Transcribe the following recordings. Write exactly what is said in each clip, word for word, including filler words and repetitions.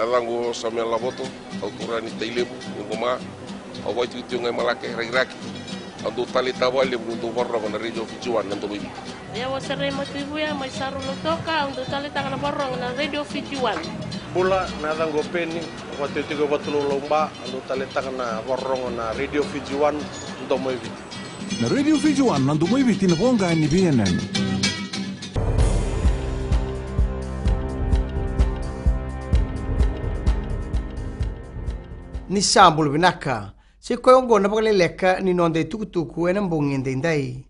Yacaqu o Samuel Lavoto, au turaga ni Tailevu, ni Qoma. Au vakaitikotiko ga i Malake, Rakiraki. Au dau taleitaka vakalevu niu dau vakarorogo na Radio Fiji One na Domoiviti. Au o Serei Matuivuya mai Saru, Lautoka, au dau taleitaka na vakarorogo na Radio Fiji One. Bula, na yacaqu o Peni, au vakaitikotiko e Vatulaulau, Ba, au dau taleitaka na vakarorogo na Radio Fiji One, Domoiviti. Na Radio Fiji One, na Domoiviti, na voqa ni veiyanuyanu. Ni sa bula vinaka. Sa i koya oqo na vakaleleka ni noda itukutuku ena bogi edaidai.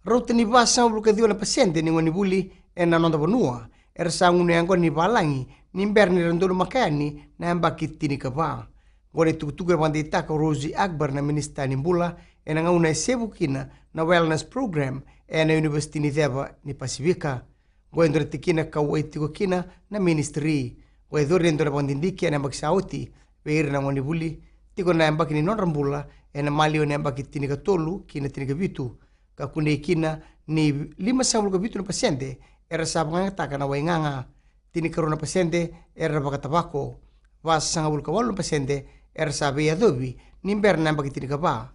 Rauta ni vasagavulu ka ciwa na pasede ni gonevuli ena noda vanua era sa gunu yaqona ni valagi ni bera ni ra donumaka yani na yabaki tinikava. Oqo na itukutuku e vakadeitaka o Rosy Akbar, na minisita ni bula, ena gauna e sevu kina na wellness program ena Univesiti ni Ceva ni Pasifika. Oqo e dua na tikina ka kauwai tiko kina na ministry. Oqo e cori e dua na vakadidike ena yabaki sa oti vei ira na gonevuli tiko na yabaki ni nodra bula ena maliwa ni yabaki tinikatolu ki na tinikavitu, ka kunei kina ni limasagavulu ka vitu na pasede era sa vakayagataka na waigaga, tinikarua na pasede era vakatavako, vasagavulu ka walu na pasede era sa veiyacovi ni bera na yabaki tinikava,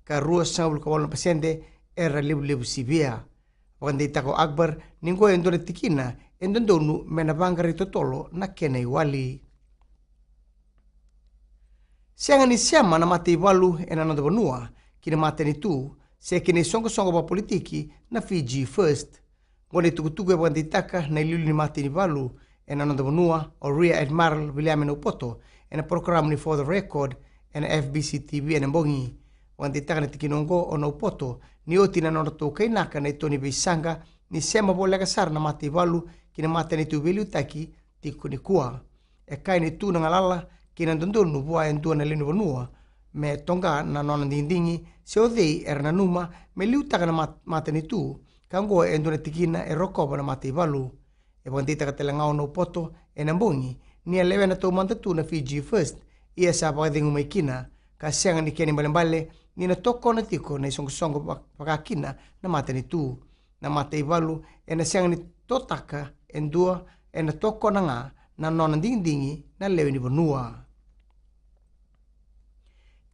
ka ruasagavulu ka walu na pasede era levulevu sivia. Vakadeitaka o Akbar ni oqo e dua na tikina e dodonu me na vaqarai totolo na kena iwali. Sega ni sema na mataivalu ena noda vanua ki na matanitu se ki na isoqosoqo vakapolitiki na Fiji First. Oqo na itukutuku e vakadeitaka na iliuliu ni mataivalu ena noda vanua, o Rear Admiral Viliame Naupoto, ena porokaramu ni For the Record ena F B C T V ena bogi. Vakadeitaka na tikina oqo o Naupoto ni oti na nodratou kainaka na ito ni veisaqa ni sema voleka sara na mataivalu ki na matanitu veiliutaki tiko nikua. E kaya ni tu na galala kei na dodonu vua e dua na lewenivanua me toqa na nona digidigi se o cei era nanuma me liutaka na mat-, matanitu, ka oqo e dua na tikina e rokova na mataivalu. E vakadeitaka tale ga o Naupoto ena bogi ni a lewena taumada tu na Fiji First, ia sa vakacegu mai kina, ka sega ni kena ibalebale ni na tokona tiko na isoqosoqo vak-, vaka kina na matanitu. Na mataivalu ena sega ni totaka e dua, ena tokona ga na nona digidigi na lewenivanua.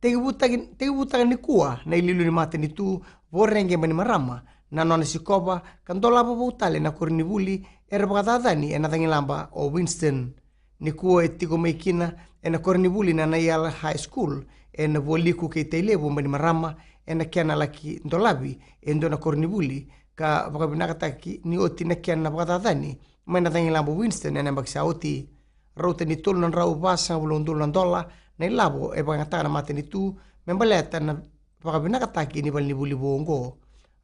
Tekivutaki, tekivutaka nikua na iliuliu ni matanitu Voreqe Bainimarama na nona sikova ka dolava vou tale na koronivuli era vakacacani ena cagilaba o Winston. Nikua e tiko mai kina ena koronivuli na Naiala High School ena vualiku kei Tailevu Bainimarama ena kena laki dolavi e dua na koronivuli ka vakavinakataki ni oti na kena vakacacani mai na cagilaba o Winston ena yabaki sa oti. Rauta ni tolu na drau vasagavulu na udolu na dola na ilavo e vakayagataka na matanitu me baleta na vakavinakataki ni valenivuli vou oqo.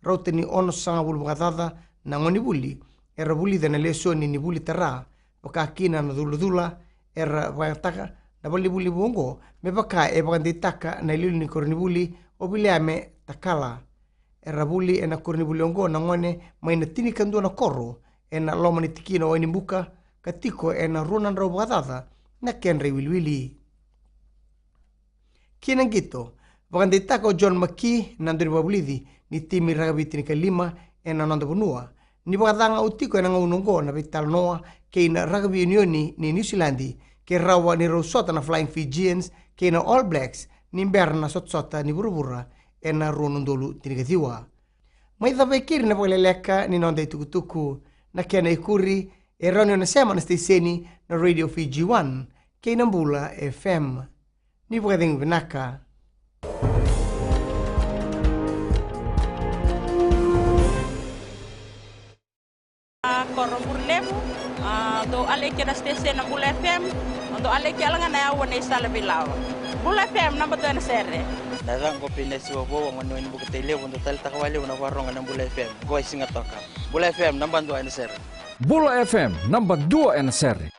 Rauta ni onosagavulu vakacaca na gonevuli era vulica na lesoni ni vuli tara, vaka kina na culacula era vakayagataka na valenivuli vou oqo, me vaka e vakadeitaka na iliuliu ni koronivuli o Viliame Takala. Era vuli ena koronivuli oqo na gone mai na tinikadua na koro ena loma ni tikina o Wainibuka, ka tiko ena rua na drau vakacaca na kedra iwiliwili. Ki na qito, vakadeitaka o John McKee, na daunivakavulici ni timi rakavi tinikalima ena noda vanua, ni vakacaga au tiko ena gauna oqo na veitalanoa kei na rakavi unioni ni Niusiladi ke rawa ni rau sota na Flying Fijians kei na All Blacks ni bera na sotasota ni vuravura ena rua na udolu tinikaciwa. Mai cava e keri na vakaleleka ni noda itukutuku. Na kena ikuri, e rawa ni o na sema na siteseni na Radio Fiji One kei na Bula F M. Ni vakacegu vinaka. A, ko Roburu Levu, a, dou aleki na siteseni na Bula F M, dou aleki yala ga na yaua nei Sala Veilawa. Bula F M, naba dua ena sere. Na yacaqu o Pinesi Wavou, au gone ni Wainibuka, Tailevu, dou taleitaka vakalevu na vakarorogo na Bula F M, qo e Sigatoka. Bula F M, naba dua ena sere. Bula F M, naba dua ena sere.